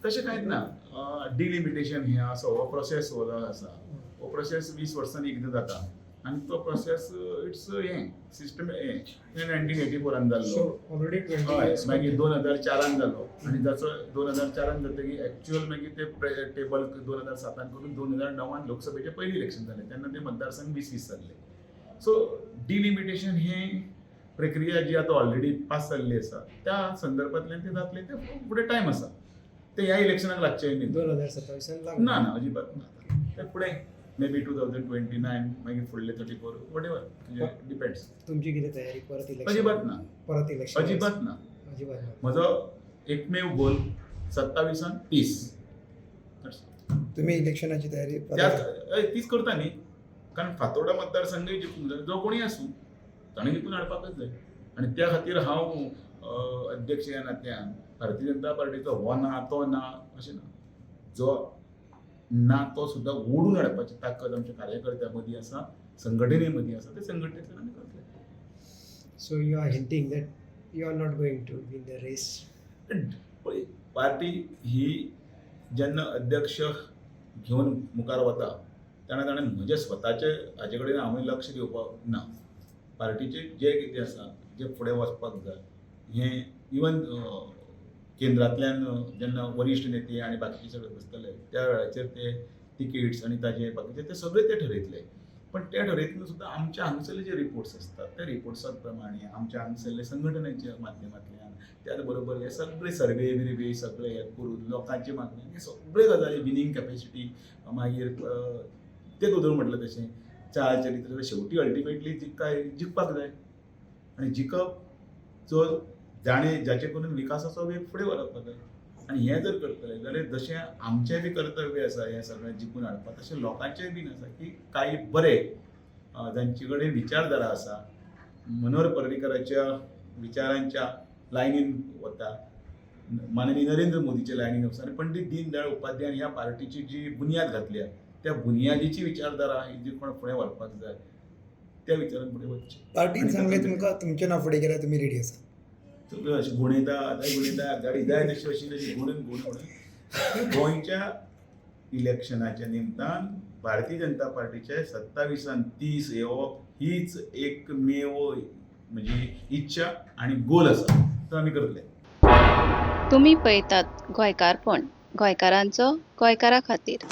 तशें कांयच ना. डिलिमिटेशन हें आसा, हो प्रोसेस हो जो आसा, हो प्रोसेस 20 वर्सांनी एकदां जाता आनी तो प्रोसेस it's हें सिस्टम हें 1984 जाल्लो. So already 20 years. मागीर 2004 जालो आनी जाचो 2004 जातकीर एक्च्युअल मागीर ते टेबल 2007 करून 2009 लोकसभेचें पयलीं इलेक्शन जालें, तेन्ना ते मतदारसंघ 20 20 जाल्ले. सो डिलिमिटेशन हें प्रक्रिया जी आतां ऑलरेडी पास जाल्ली आसा, त्या संदर्भांतल्यान ते जातलें. ते फुडें टायम आसा, ते ह्या इलेक्शनाक लागचें न्ही. 2027 लागना? ना ना, अजिबात ना. ते फुडें मे बी 2029, मागीर फुडले 34, what ever, म्हणजे डिपेंड्स. तुमची कितें तयारी परत इलेक्शन? अजिबात ना. परत इलेक्शन? अजिबात ना. अजिबात ना. म्हजो एकमेव गोल 27 30. तुम्ही इलेक्शनाची तयारी त्याच तीच करता न्ही, कारण फातोर्डा मतदारसंघूय जिखूंक जाय. जो कोणूय आसूं, ताणें जिखून हाडपाकच जाय आनी त्या खातीर हांव अध्यक्ष ह्या नात्यान भारतीय जनता पार्टीचो हो ना, तो ना अशें ना. जो ना तो सुद्दां ओडून हाडपाची ताकद आमच्या कार्यकर्त्यां मदीं आसा, संघटने मदीं आसा. ते संघटनेंतल्यान आमी करतले. So you are hinting that you are not going to win the race? पळय, पार्टी ही जेन्ना अध्यक्ष घेवन मुखार वता तेन्ना ताणें म्हजें स्वताचें हाजे कडेन हांवें लक्ष दिवपाक ना. पार्टीचें जें कितें आसा, जें फुडें वचपाक जाय, हें इवन केंद्रांतल्यान जेन्ना वरिश्ठ नेते आनी बाकीचे सगळे बसतले, त्या वेळाचेर ते तिकेट्स आनी ताजे बाकीचे ते सगळे ते ठरयतले. पण ते ठरयतना सुद्दां आमच्या हांगसरले जे रिपोर्ट्स आसतात, त्या रिपोर्ट्सा प्रमाणे आमच्या हांगसरले संघटनेच्या माध्यमांतल्यान, त्याच बरोबर हे सगळे सर्वे बिर्वे सगळे हे करून, लोकांची मागणी, हे सगळे गजाली, विनींग कॅपेसिटी, मागीर ते दोदोळ म्हटलें तशें चाल चरित्र, शेवटी अल्टिमेटली जिखपाक जिखपाक जाय आनी जिखप जो जाणें जाचे करून विकासाचो वेग फुडें व्हरपाक जाय. आनी हें जर करतले जाल्यार जशें आमचें बी कर्तव्य आसा हें सगळें जिखून हाडपाक, तशें लोकांचेंय बीन आसा की कांय बरे जांचे कडेन विचारधारा आसा, मनोहर पर्रीकराच्या विचारांच्या लायनीन वता, माननीय नरेंद्र मोदीच्या लायनीन वता आनी पंडीत दीनदयाळ उपाध्याय ह्या पार्टीची जी बुन्याद घातल्या, त्या बुन्यादीची विचारधारा ही जी कोण फुडें व्हरपाक जाय, त्या विचारान फुडें वचचें. पार्टीन सांगलें तुमकां, तुमचें नांव फुडें केल्यार तुमी रेडी आसा? सगळें अशें गुणयता, आतां गुणयता, गाडी जाय तशी अशी तशी गुणून गुणून गुणून. गोंयच्या इलेक्शनाच्या निमतान भारतीय जनता पार्टीचे 27 30 येवप हीच एकमेव म्हजी इच्छा आनी गोल आसा, तो आमी करतले. तुमी पळयतात गोंयकारपण, गोंयकारांचो गोंयकारा खातीर.